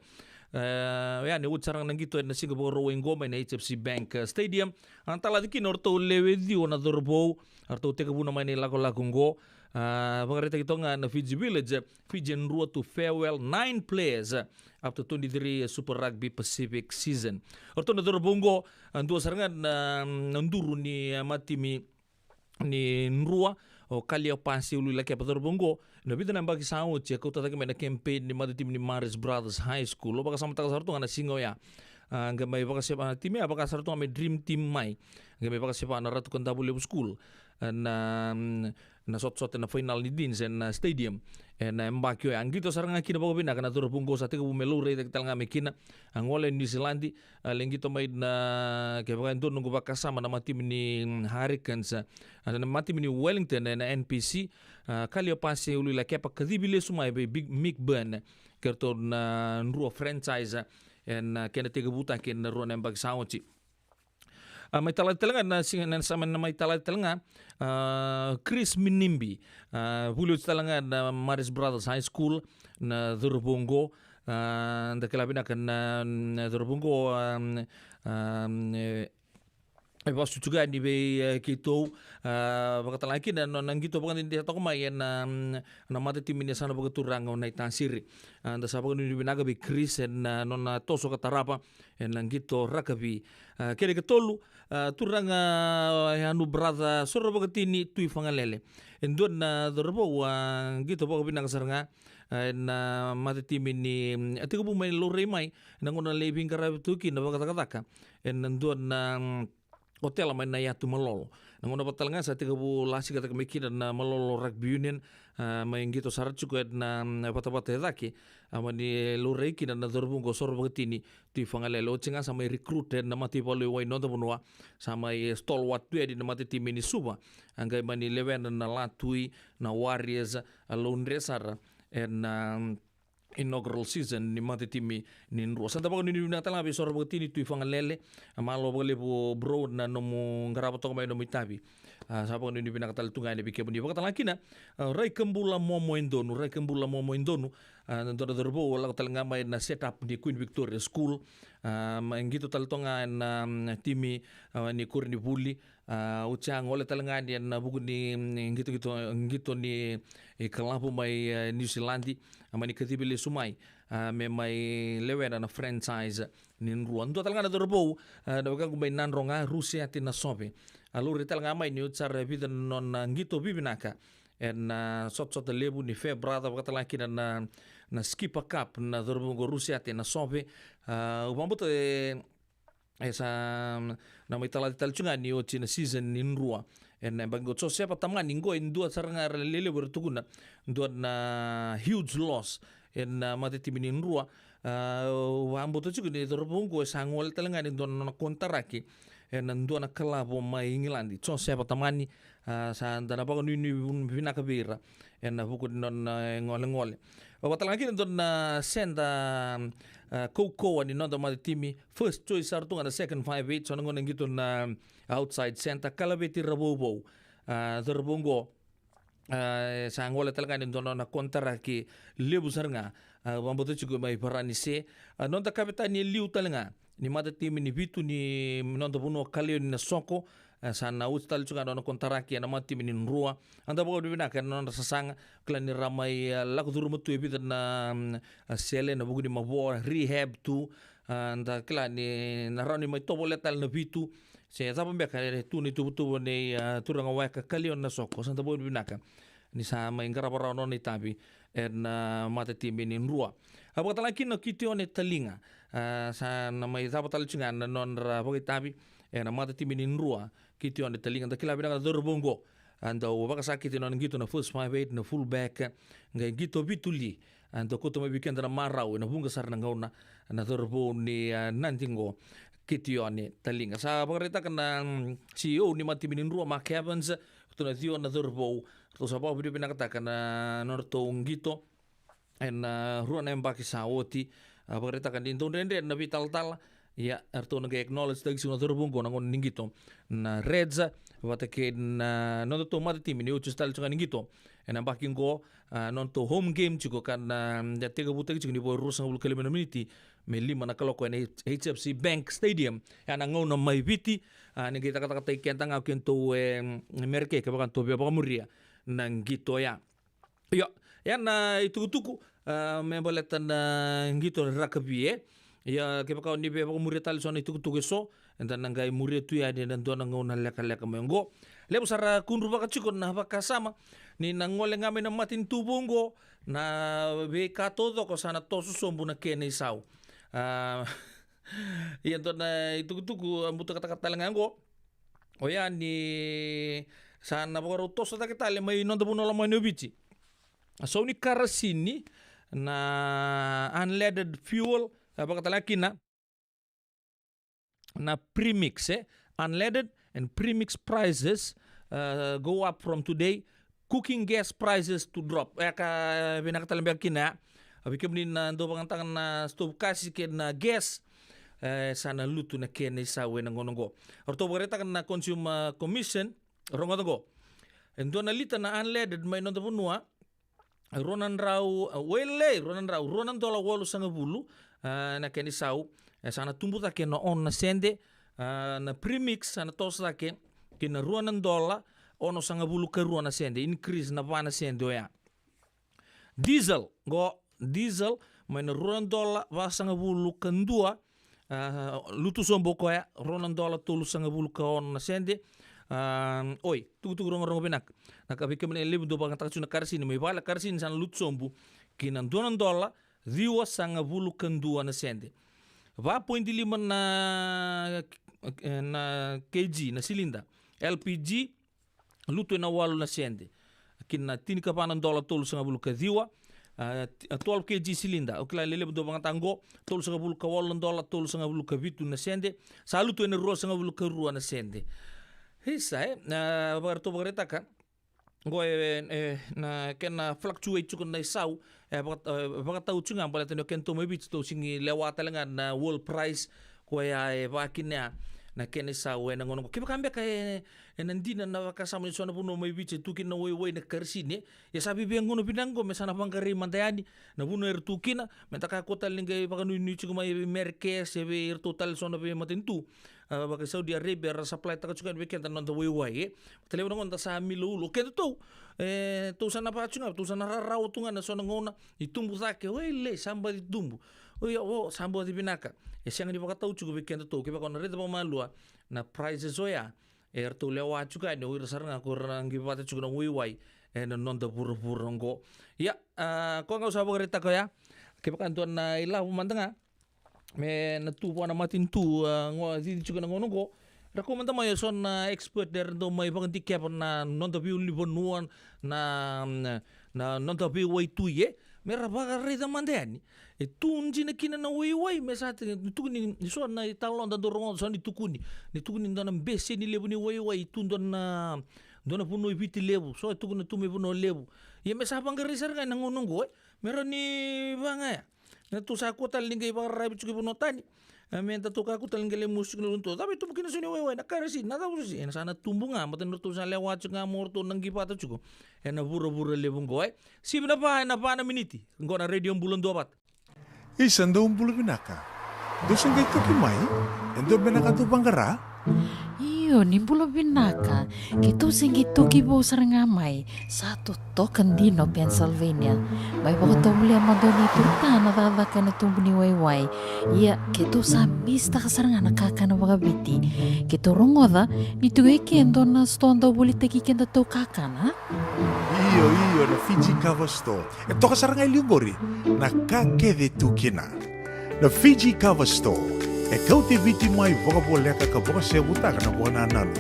oya ni oti sara ga na qito ena siga Vakarauwai qo mai na H F C Bank, e, Stadium. A, na talaci kina o ratou lewe ciwa na cauravou, a, ratou tekivuna mai na ilakolako qo. A, vakaraitaki toka ga na Fiji Village, Fiji e Drua to farewell nine players after twenty-three Super Rugby Pacific season. O ratou na cauravou qo, a, dua sara ga na, na duru ni, a, matatimi ni Drua, o Kaliopasi Uluilakepa, cauravou qo, na vica na yabaki sa oti e kauta cake mai na campaign ni matatimi ni Marist Brothers High School. O vakasamataka sara tu ga na siga oya. A, qai mai vakaseva na timi, a, vaka sara tu ga mai dream team mai. Qai mai vakaseva na Ratu Kadavulevu School, e, na, mm, na sotasota ena final ni Deans ena, e, stadium ena, e, yabaki oya. Qito sara ga kina vakavinaka na cauravou qo, sa tekivu me laurai cake tale ga mai kina. A, gole e Niusiladi, a, lai qito mai na, kevaka e dua noqu vakasama, na matatimi ni, mm, Hurricanes, a, na matatimi ni Wellington ena N P C, a, Kaliopasi Uluilakepa, kacivi lesu mai vei Big Mick Byrne kei ratou na Drua franchise ena, a, kena tekivutaki ena rua na yabaki sa oti. A, mai talaci tale ga na siga, na sa mai, na mai talaci tale ga, a, Chris Minimbi, a, vuli oti tale ga na Marist Brothers High School na cauravou qo. A, da kila vinaka na, na cauravou qo, a, a, e, e vasu tiko yani vei, e, keitou, a, vakatalega kina na, na qito vakadede toka mai ena, na matatimi ni yasana vakaturaga o Naitasiri. A, da sa vakanuinui vinaka vei Chris ena, a, nona toso ka tarava ena qito rakavi. A, kena ikatolu, a, turaga, a, Yanu Brother Sorovakatini Tuifagalele. E dua na cauravou, a, qito vakavinaka sara ga, a, ena matatimi ni, a, tekivu mai laurai mai ena gauna lai veiqaravi tu kina vakacakacaka ena dua na, mm, otela mai na yatu Malolo. Na gauna vakatalega sa tekivu lasika cake mai kina na Malolo Rugby Union, a, mai qito sara tiko ena, mm, vatavata e cake, a, mani laurai kina na cauravou qo Sorovakatini Tuifagalele. Oti ga sa mai recruit ena mataivalu e Wai, noda vanua, sa mai stalwart tu yani na matatimi ni Suva. A, qai mani lewena na Latui, na Warriors, a, laudre sara ena, mm, inaugural season ni matatimi ni Drua. Sa da vakanuinui vinaka tale ga vei Sorovakatini Tuifagalele, a, malo vakalevu bro na nomu qarava toka mai nomu itavi. A, sa vakanuinui vinaka tale tu ga yani vei kemuni. Vakatalega kina, a, Raikabula Momo e Donu, Raikabula Momo e Donu, a, na dua na cauravou lako tale ga mai na set up ni Queen Victoria School, a, mai qito tale toka ga ena, mm, timi, a, ni koronivuli, a, oti a gole tale ga yani ena vuku ni, mm, qito, qito, qito ni, e, kalapu mai, e, Niusiladi, a, mani kacivi lesu mai, a, me mai lewena na franchise ni Drua. Dua tale ga na cauravou, a, na wekaqu mai Nadroga, Rusiate Nasove. A, laurai tale ga mai ni oti sara e vica na nona qito vivinaka ena, a, sotasota levu ni Farebrother, vakatalega kina na, na Skipper Cup, na cauravou qo Rusiate Nasove. A, au vakabauta, e, e sa na mai talaci tale tu ga ni oti na season ni Drua. Ena yabaki qo Josefa Tamani qo e dua sara ga era lelevu era tukuna, dua na huge loss ena, a, matatimi ni Drua. A, au vakabauta tiko ni cauravou qo e sa gole tale ga ni dua na nona konitaraki ena dua na kalapu mai Igiladi. Josefa Tamani, a, sa da na vakanuinui vin-, vinaka vei ira ena vuku ni nona, e, golegole. Vakatalega kina dua na senta, a, kaukauwa ni noda matatimi, first choice sara tu ga na second five eight, so na gauna qito na outside centre, Kalaveti Ravouvou. A, cauravou qo, a, e sa gole tale ga ni dua na nona konitaraki levu sara ga, a, vakabauta tiko mai Varanise. A, noda kavetani e liu tale ga ni matatimi ni vitu ni noda vanua, Kaleoni Nasoko, e, sa na oti tale tu ga na nona konitaraki ena matatimi ni Drua. A, da vakavinavinaka ena nodra sasaga, kila ni ra mai, e, lako curuma tu e vica na, mm, a, sele ena vuku ni mavoa, rehab tu. A, da kila ni na rawa ni mai tovolea tale na vitu se cava beka e tu na ituvatuva nei, a, turaga weka Kaleoni Nasoko. Sa da vakavinavinaka ni sa mai qarava rawa na nona itavi ena, a, matatimi ni Drua. A, vakatalega kina o Kitione Taliga, a, sa na mai cava tale tu ga na nodra vakaitavi ena matatimi ni Drua. Kitione Taliga, da kila vinaka na cauravou qo, A dau vakasakiti na nona qito na first five eight na fullback, qai qito vituli. A dau kauta mai vei keda na marau ena vuqa sara na gauna na cauravou ni, a, Nadi qo, Kitione Taliga. Sa vakaraitaka na, mm, C E O ni matatimi ni Drua, Mark Evans, ratou na ciwa na cauravou, ratou sa vakavinavinakataka na nodratou qito ena, a, rua na yabaki sa oti. A vakaraitaka ni dau dredre na veitalatala. Ia, eratou na qai acknowledge taki tiko na cauravou qo na gauna ni qito na Reds vata kei na nodatou matatimi ni oti tale tiko ga ni qito ena yabaki qo, a, nodatou home game tiko ka na, a, tekivutaki tiko ni vo e ruasagavulu ka lima na miniti me lima na kaloko ena H F C Bank Stadium. Ia na gauna mai Viti, a, ni qai cakacakataki keda ga o kedatou e, mm, Merika, kevaka datou via vakamuria na qito ya. Io, ia na itukutuku, a, me baleta na qito rakavi, e. Ia kevaka o ni via vakamuria tale so na itukutuku eso, eda na qai muria tu yani ena dua na gauna lekaleka mai qo. Levu sara kudruvaka tiko na vakasama ni na gole ga mai na matanitu vou qo, na veika taucoko sa na toso sobu na kena isau. A, ia dua na itukutuku a butakataka tale ga qo, oya ni sa na vakarau toso cake tale mai noda vanua lomani o Viti. A sau ni karasini na unleaded fuel, a vakatalega kina na premix, e, unleaded and premix prices, uh, go up from today. Cooking gas prices to drop. E ka vinaka tale beka kina ya. A vei kemuni na dau vakayagataka na stove kasi kei na gas, e, sa na lutu na kena isau ena gauna qo. Ratou vakaraitaka na Consumer Commission, rogoca qo. E dua na lita na unleaded mai noda vanua, rua na drau, a, wele, rua na drau, rua na dola walusagavulu, a, na kena isau, e, sa na tubu cake na ono na sede, a, na premix sa na toso cake ki na rua na dola onosagavulu ka rua na sede, increase na va na sede oya. Diesel, qo, diesel, mai na rua na dola vasagavulu ka dua, a, lutu sobu o koya, rua na dola tolusagavulu ka ono na sede. A, oi, tukutuku rogorogo vinaka. Na ka vei kemuni e levu dau vakayagataka tu na karasini mai vale, karasini sa na lutu sobu ki na dua na dola ciwasagavulu ka dua na sede. Va poidi lima na, na kg na silida. L P G, lutu ena walu na sede ki na tinikava na dola tolusagavulu ka ciwa. A, t-, a, twelve kg silida, o kila e levu dau vakayagataka qo, tolusagavulu ka walu na dola tolusagavulu ka vitu na sede, sa lutu ena ruasagavulu ka rua na sede. Isa, e, a, vakaratou vakaraitaka qo, e, e, na kena fluctuate tiko na isau, e, vaka-, e, vakatau tiko ga baleta ni o kedatou mai Viti tou sega ni lewa tale ga na world price, koya e vakina ya na kena isau ena gauna qo. Kevaka beka e, ena dina na vakasama ni so na vanua mai Viti e tu kina na waiwai, na karasini, e, ia sa via gauna vinaka qo me sa na vaqarai mada yani na vanua era tu kina, me da kakua tale ni qai vakanuinui tiko mai vei Merika se vei iratou tale so na veimatanitu, a, vaka Saudi Arabia, ra supply taka tiko yani vei keda na noda waiwai, e. Taleva na gauna da sa mila ulu. O kedatou, e, tou sa na vaka tiko ga, tou sa na rarawa tu ga na so na gauna ni tubu cake, wele, sa baci tubu. O ia, o, sa baci vinaka. E sega ni vakatau tiko vei kedatou, kevaka o na raica vakamalua na prices oya, e ratou lewa tiko yani o ira sara ga ko ira na qai vata tiko na waiwai ena noda vuravura qo. Ia, a, koya ga au sa vakaraitaka oya, kevaka dua na ilavo mada ga me na tu vua na matanitu, a, qo cici tiko na gauna qo, ra kau mada mai e so na expert era dau mai vakadikeva na noda veiulunivanua, na, na, na noda veiwaitui, e, me ra vakaraica mada yani e tu dina kina na waiwai, me sa te, tukuni, ni so na italanoa da dau rogoca, so ni tukuni, ni tukuni dua na beseni levu ni waiwai, tu dua na, dua na vanua i Viti levu, so e tukuna tu mai Vanua Levu. Ia me sa vaqarai sara ga ena gauna oqo, e, me rawa ni vagaya. Na tou sa kua tale ni qai vakararavi tiko i vanua tani. E, me datou kakua tale ni qai lemusu tiko na ulunitou. Cava e tubu kina so ni waiwai, na karasini, na cava so si. Ena sa na tubu ga, baleta ni ratou sa lewa tiko ga mo ratou na qai vata tiko ena vuravura levu oqo, e. Sivi na va ena va na miniti. Oqo na Radio Bula Duavata. Isa, dou bula vinaka. Dou se qai toki mai? E dua beka na ka dou vaqara? Io, ni bula vinaka. Keitou se qai toki vou sara ga mai. Sa totoka dina o Pennsylvania. Mai vakatovolea mada o ni turutana cakacaka ena tubu ni waiwai. Ia, keitou sa misitaka sara ga na kakana vakaviti. Keitou rogoca ni tiko e ke dua na sitoa dau volitaki kedatou kakana. Io, io, na Fiji Cover Store. E toka sara ga e liu qori na ka kece e tu kina. Na Fiji Cover Store e kauti Viti mai vakavoleka ka vakasevutaka na vakanananu.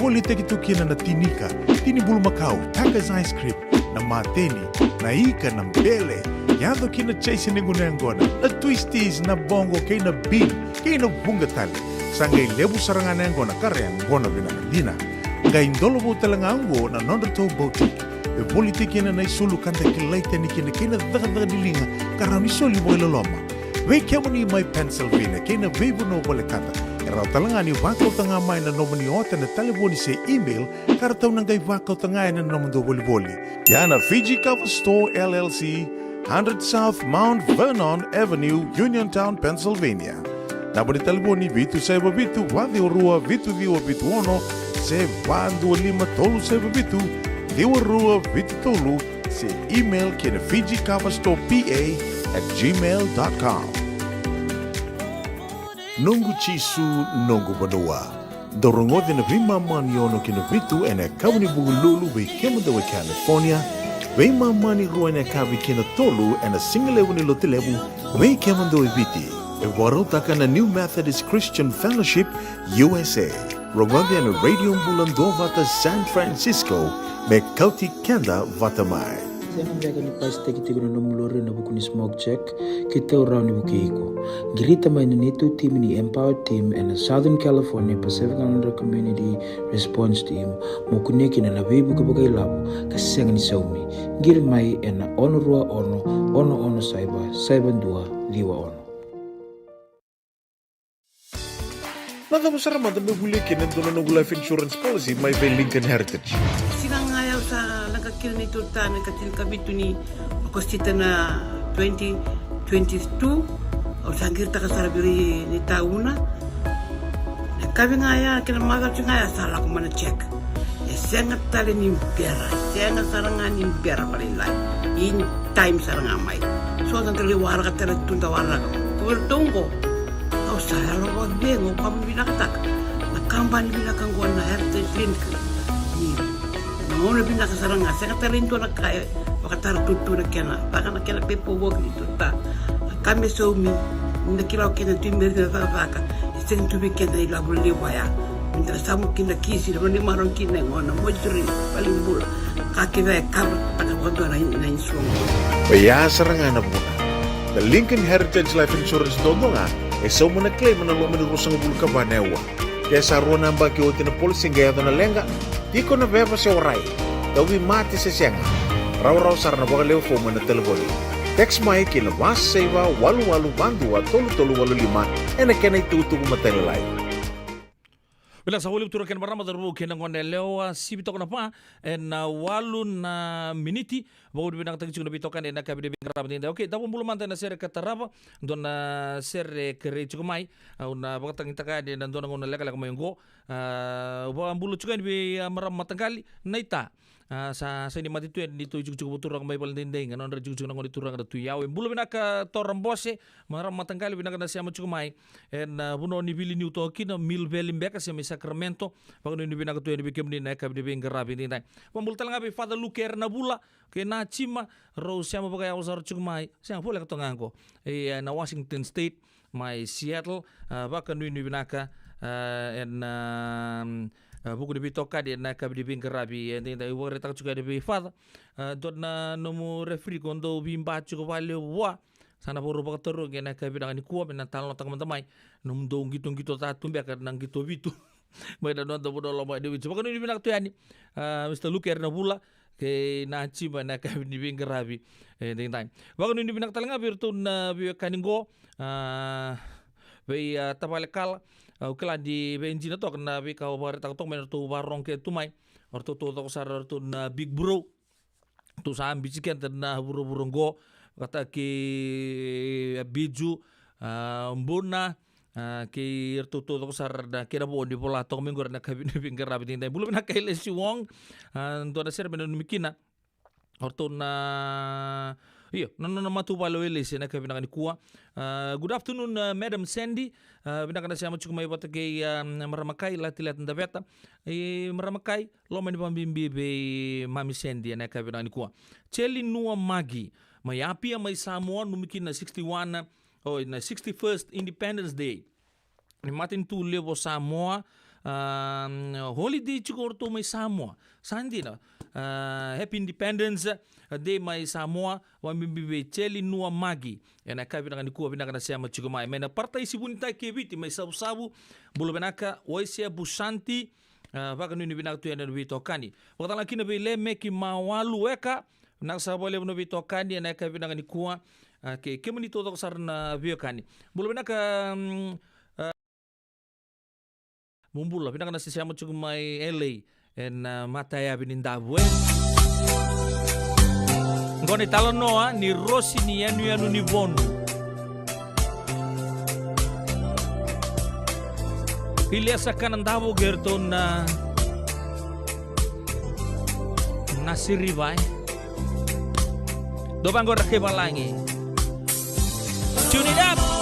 Volitaki tu kina na tinika, tini bulumakau, Tucker's ice cream, na mateni, na ika, na bele, yaco kina chase ni gunu yaqona, na twisties, na boqo, kei na bean, kei na vuqa tale. Sa qai levu sara ga na yaqona ka ra yaqona vinaka dina. Qai dolovou tale ga oqo na nodratou boutique. E volitaki kina na isulu ka da kilai tani kina kei na cakacaka ni liga ka rawa ni soli vakailoloma. Vei kemuni mai Pennsylvania kei na veivanua volekata, e rawa tale ga ni vakauta ga mai na nomuni ota ena talevoni se email ka ratou na qai vakauta ga ena nomudou volivoli. Ia na Fiji Cover Store L L C, hundred South Mount Vernon Avenue, Uniontown, Pennsylvania. Naba ni talevoni vitu saiva vitu, va ciwa rua, vitu ciwa vitu ono, se va dua lima tolu saiva vitu, ciwa rua vitu tolu, se email ki na Fiji Cover Store P A at gmail dot com. Noqu Jisu, noqu vanua. Dou rogoci na veimama ni ono ki na vitu ena yakavi ni Vukelulu vei kemudou e California, veimama ni rua ena yakavi ki na tolu ena sigalevu ni Lotulevu vei kemudou e Viti. E vakarautaka na New Methodist Christian Fellowship U S A. Rogoci ena Radio Bula Duavata San Francisco me kauti keda vata mai. Sega beka ni pasitaki tiko na nomu lori ena vuku ni smoke check? Keitou rawa ni vukei iko. Qirita mai na neitou timi ni Empower Team ena Southern California Pacific Islander Community Response Team mo kunea kina na veivuke vakailavo ka sega ni saumi. Qiri mai ena ono rua ono, ono ono saiva, saiva dua ciwa ono. Na cava sara mada me volia kina e dua na noqu life insurance policy mai vei Lincoln Heritage? Siga ga ya au sa leqa kina neitou ta na ikatinikavitu ni Okosita na twenty twenty-two. Au sa qiritaka sara vei ira ni tauna. Na yakavi ga ya kei na macawa ga ya sa lako mai na check. E sega tale ni bera, sega sara ga ni bera vakalailai. In time sara ga mai. So da qai waraka tale tu da waraka. Ko vei ratou oqo, au sa yalo vakacegu, au vakavinavinakataka na kabani vinaka oqo na Heritage Clinic. Ni na gauna vinaka sara ga, sega tale ni dua na ka e vakatara tu na kena, vaka na kena paperwork ni tu ta. Na ka me saumi, ni na kila o keda tu i Merika na cakacaka, e sega tu vei keda na ilavo levu vaya. Ni da samu kina kisi, na vanua ni marau kina e gona, mortuary, valenibula. Ka kece e cover taka vakadua na, na insurance. Oya sara ga na vuna. Na Lincoln Heritage Life Insurance duadua ga e sauma na claim ena loma ni ruasagavulu ka va na aua. Ke sa rua na yabaki oti na policy qai yaco na leqa, tiko na veva se warai, tauvimate se sega, rawarawa sara na vakalewe fomu ena talevoni. Text mai ki na va saiva walu walu va dua tolu tolu walu lima ena kena itukutuku matailalai. Vinaka, sa volivutura kei na marama, cauravou kei na gone yalewa, sivi toka na va ena walu na miniti. Vakavinavinakataki tiko na veitokani ena yakavi ni veiqaravi edaidai. Okay, da vakabula mada ena sere ka tarava, dua na sere kerei tiko mai. Au na vakatagitaka yani ena dua na gauna lekaleka mai oqo. A, au vakabula tiko yani vei, a, marama mataqali, Naita. A, sa, sa ni mate tu yani neitou itikotiko vakaturaka mai Valedaidai, ga nodra itikotiko na gone turaga na Tui Yawe. Bula vinaka Tora Bose, marama mataqali, vinaka na sema tiko mai. Ena, a, vanua ni veiliutaki toka kina, Mill Valley beka se mai Sacramento. Vakanuinui vinaka tu yani vei kemuni na yakavi ni veiqaravi edaidai. Vakabula tale ga vei Father Luke Erenavula kei Najima, rau sema vakayawa sara tiko mai, sema voleka toka ga qo. E, e, na Washington State, mai Seattle, a, vakanuinui vinaka, a, ena, a, vuku ni veitokani ena yakavi ni veiqaravi edaidai. Au vakaraitaka tiko yani vei Father, a, dua na nomu referee ko dau veiba tiko vakalevu vua. Sa na vakarau vakatarogi ena yakavi vinaka nikua, me na talanoataka mada mai nomudou qitoqito ca tu beka na qito vitu mai na noda vanua lomani Viti. Vakanuinui vinaka tu yani, a, Mister Luke Erenavula kei Najima ena yakavi ni veiqaravi edaidai. Vakanuinui vinaka tale ga vei iratou na veiwekani qo, a, vei, a, tavale Kala. Au kila ni vei dina toka na veika au vakaraitaka toka mai na ratou vakarogo kece tu mai. O ratou taucoko sara o ratou na Big Bro. Tou sa biuti keda na vuravura qo, vata kei, a, Biju, a, Buna, a, kei iratou taucoko sara na kena vo ni vola toka mai qori na yakavi ni veiqaravi edaidai. Bula vinaka Elesi Wong, a, dua na sere me nanumi kina o ratou na, io, na nona matavuvale o Elesi ena yakavi vinaka nikua. A, good afternoon, a, Madam Sandy. A, vinaka na sema tiko mai vata kei, a, marama Kai, Lati Lati Daveta. E, marama Kai, loma ni vakabibi vei Mami Sandy ena yakavi vinaka nikua. Cheli Nua Magi mai Apia mai Samoa, nanumi kina na sixty-one, o, na sixty-first Independence Day ni matanitu levu o Samoa, um, holiday tiko o ratou mai Samoa. Sa dina. Uh, happy Independence Day mai Samoa, vakabibi vei Jeli Nua Magi. Ena yakavi vinaka nikua, vinaka na sema tiko mai. Mai na Parataisi Vunitaki e Viti mai Savusavu, bula vinaka. Waisea Busanti, uh, vakanuinui vinaka tu yani na veitokani. Vakatalega kina vei Lemeki Mawalu Eka, vinaka sara vakalevu na veitokani ena yakavi vinaka nikua. Uh, ke, kemuni taucoko sara na veiwekani. Bula vinaka, um, Mo bula vinaka na sesema tiko mai L A ena, uh, matayavi ni davu e. Qo na italanoa ni Rosi ni yanuyanu ni Vonu. Iliesa Kanadavu kei ratou na Nasiriva e. Dou vaqo ra kaivalagi. Tune it up.